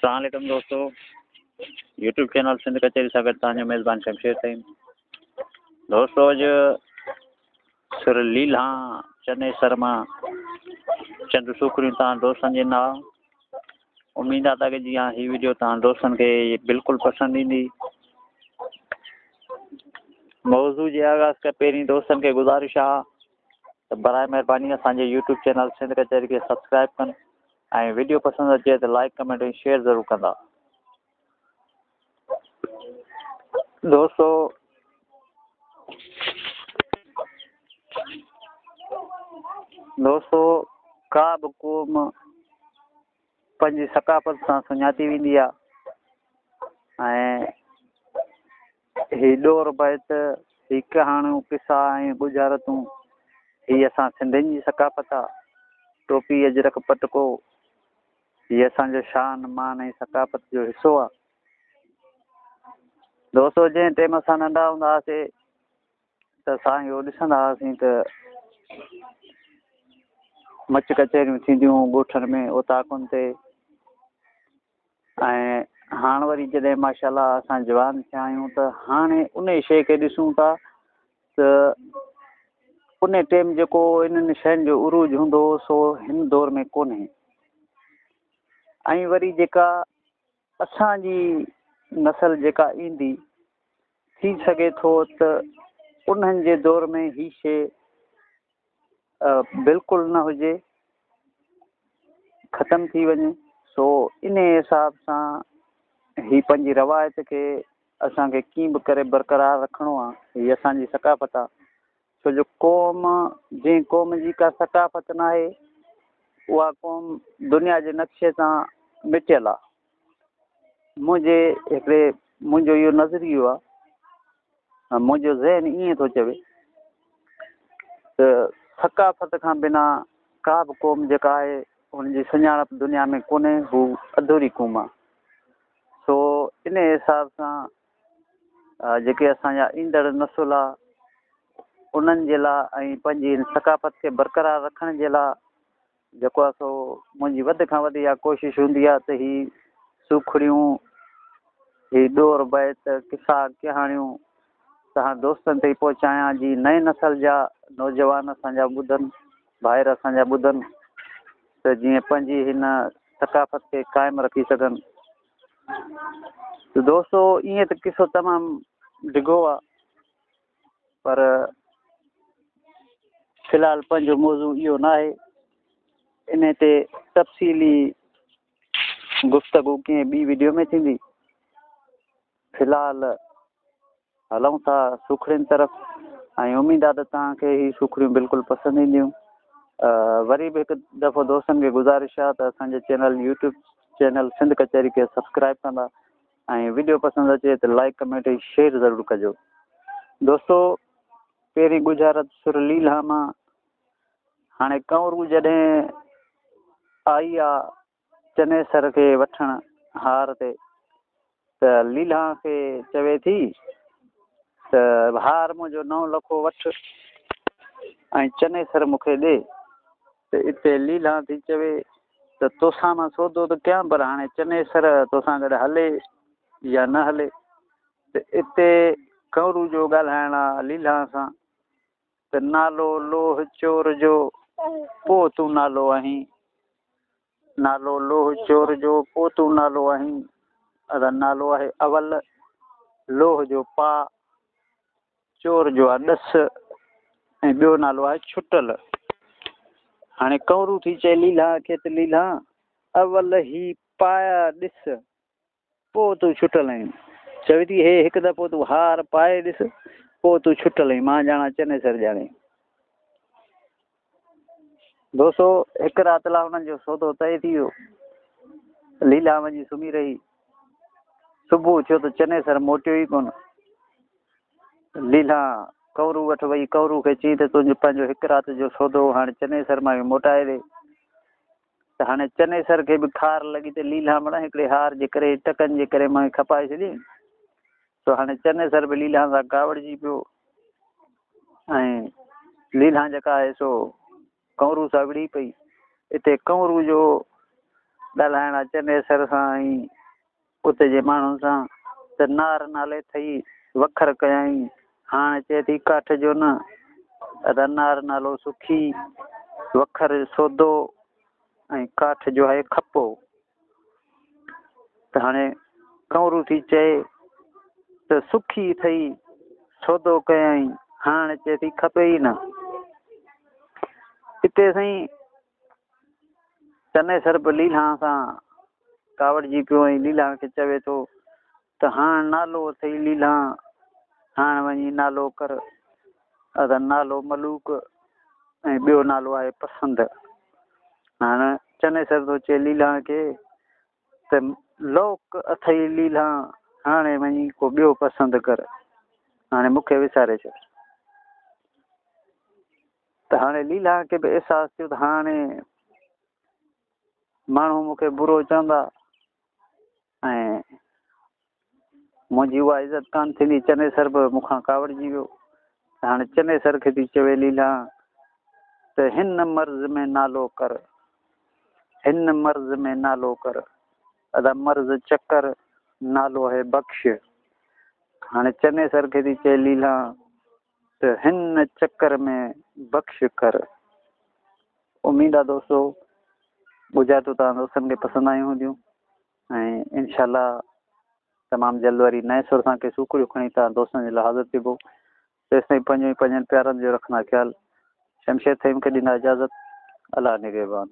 اسلام عليڪم دوستو يوٽيوب چينل سنڌ ڪچهري سان گڏ توهان جو ميزبان شمشير سائين دوستو اڄ سر ليلان چنيسر مان چند سوکڙيون توهان دوستن جي ناء اميد آ ته جي هي ويڊيو توهان دوستن کي بلڪل پسند ايندي موضوع جي آغاز کان پهرين دوستن کي گذارش آ ته برائي مهرباني اسان جي يوٽيوب چينل سنڌ ڪچهري کي سبسڪرائب ڪن ۽ وڊيو پسند اچي ته لائڪ ڪمينٽ ۽ شيئر ضرور ڪندا. دوستو دوستو ڪا به قوم پنهنجي ثقافت سان سڃاتي ويندي آهي ۽ هي ڏور بيت، هي ڪهاڻيون، قصا ۽ ڳجهارتون، هي اسان سنڌين جي ثقافت آ. ٽوپي، اجرڪ، پٽڪو، هي اسان جو شان، مان ۽ ثقافت جو حصو آ. دوستو جنهن ٽيم اسان ننڍا هوندا هئاسي ته اسان اهو ڏسندا هئاسين ته مچ ڪچهريون ٿينديون هيون ڳوٺن ۾ اوطاقن تي ۽ هاڻ وري جڏهن ماشاء الله اسان جوان ٿيا آهيون ته هاڻي ان شيء کي ڏسون ٿا ته ان ٽيم جيڪو انهن شين جو عروج هوندو هو سو هن دور ۾ ڪونهي ۽ وري جيڪا اسان جي نسل جيڪا ايندي ٿي سگهي ٿو ته انهن جي دور ۾ هي شيء بلڪل نه هجي ختم ٿي وڃي سو ان حساب سان هي پنهنجي روايت کي اسان کي ڪيئن به ڪري برقرار رکڻو آهي هي اسان جي ثقافت آهي ڇو جو قوم جنهن قوم جي ڪا ثقافت نه آهي اها قوم دنيا جي نقشي تان مٽيل آهي منهنجي هڪڙي منهنجو اهو نظريو آهي منهنجو ذهن ائين ٿو چوي ته ثقافت کان بنا ڪا به قوم جيڪا آهي ان جي سڃاڻپ دنيا ۾ ڪونهي هو اڌوري قوم آهي سو ان حساب سان جيڪي اسان جا ايندڙ نسل آهي انهن جي لاء ۽ پنهنجي هن ثقافت کي برقرار رکڻ جي لاء جيڪو آهي سو منهنجي وڌ کان وڌ اها ڪوشش هوندي آهي ته هي سوکڙيون، هي ڏور بيت، قصا ڪهاڻيون توهان دوستن تائين پهچايان جي نئين نسل جا نوجوان اسان جا ٻڌن، ڀائر اسان جا ٻڌن ته جيئن پنهنجي هن ثقافت کي قائم رکي سگهن. ته دوستو ائين ته قصو تمام ڊگهو آهي پر في الحال پنهنجو موضوع اهو نه آهي ان تي تفصيلي گفتگو ڪنهن ٻي ويڊيو ۾ ٿيندي في الحال هلون ٿا سوکڙين طرف ۽ اميد آهي ته توهان کي هي سوکڙيون بلڪل پسند اينديون وري به هڪ دفعو دوستن کي گذارش آهي ته اسان جي چينل يوٽيوب چينل سنڌ ڪچهري کي سبسڪرائب ڪندا ۽ وڊيو پسند اچي ته لائيڪ ڪمينٽ ۽ شيئر ضرور ڪجو دوستو پهرين ڳجهارت سر ليلها مان هاڻي ڪنورو جڏهن آئي آ چنيسر کي وٺڻ هار تي ته ليلها کي چوي ٿي ته هار منهنجو نو لکو وٺ ۽ چنيسر مون کي ڏي ته اتي ليلان ٿي چوي ته توسان مان سودو ته ڪيان پر هاڻي چنيسر توسان گڏ هلي يا نه هلي ته اتي ڪنورو جو ڳالهائڻ آ ليلان سان ته نالو لوهه چور جو پوء تون نالو آهين نالو لوهه چور جو پوء تون نالو آهين ادا نالو آهي اول لوهه جو پا چور جو آ ڏس ۽ ٻيو نالو آهي ڇٽل. هاڻي ڪنورو ٿي چئي ليلان کي ته ليلان اول هي پايا ڏس پوء تون ڇٽل آهين. چوي ٿي هي هڪ دفعو تون هار پائي ڏس پوء تون ڇٽل آهين مان ڄاڻان چنيسر ڄاڻي. دوستو هڪ رات لاء انهن جو سودو طئي ٿي ويو. ليلا وڃي سمهي رهي. صبح ٿيو ته چنيسر موٽيو ئي ڪونه. ليلا ڪنورو وٽ وئي. ڪنورو کي چيائين ته تنهنجو پنهنجو هڪ رات جو سودو هاڻي چنيسر مان کي موٽائي ڏي. ته هاڻي چنيسر کي به خار لڳي ته ليلا مڙا هڪڙي هار جي ڪري ٽڪن جي ڪري مان کي کپائي ڇڏيائين. سو هاڻي چنيسر به ليلا سان ڪاوڙجي پيو. ۽ ليلان جيڪا آهي سو ڪنورو سان وڙهي پئي. اتي ڪنورو جو ڳالهائڻ آ چنيسر سان ۽ اتي جي ماڻهن سان ته نار نالي اٿئي وکر ڪيائين هاڻ چئي ٿي ڪاٺ جو نه ادا نار نالو سکي وکر سودو ۽ ڪاٺ جو آهي کپو ته هاڻي ڪنورو ٿي چئي ته سکي اٿئي سودو ڪيائين هاڻ چئي ٿي کپي ئي نه اتي سائين چنيسر به ليلان سان ڪاوڙجي پيو ۽ ليلان کي چوي ٿو ته هاڻ نالو اٿئي ليلان، هاڻ وڃي نالو ڪر. ادا نالو ملوڪ ۽ ٻيو نالو آهي پسند. هاڻ چنيسر ٿو چئي ليلان کي ته لوڪ اٿئي ليلان، هاڻي وڃي ڪو ٻيو پسند ڪر. هاڻي مون کي وساري ڇڏ. ته هاڻي ليلان کي به احساس ٿيو ته هاڻي ماڻهو مون کي برو چوندا ۽ منهنجي اها عزت ڪانه ٿيندي. چنيسر به مون کان ڪاوڙجي ويو ته هاڻي چنيسر کي ٿي چوي ليلان ته هن مرض ۾ نالو ڪر، هن مرض ۾ نالو ڪر. ادا مرض چڪر، نالو آهي بخش. هاڻي چنيسر کي ٿي چئي ليلان ته هن چڪر ۾ بخش ڪر. اميد آ دوستو ڳجهارتون توهان دوستن کي پسند آيون هونديون ۽ انشاء الله تمام جلد وري نئين سر سان ڪي سوکڙيون کڻي توهان دوستن جي لاء حاضر ٿيبو. تيستائين پنهنجو ۽ پنهنجن پيارن جو رکندا خيال. شمشير ٿهيم کي ڏيندا اجازت. الله نگهبان.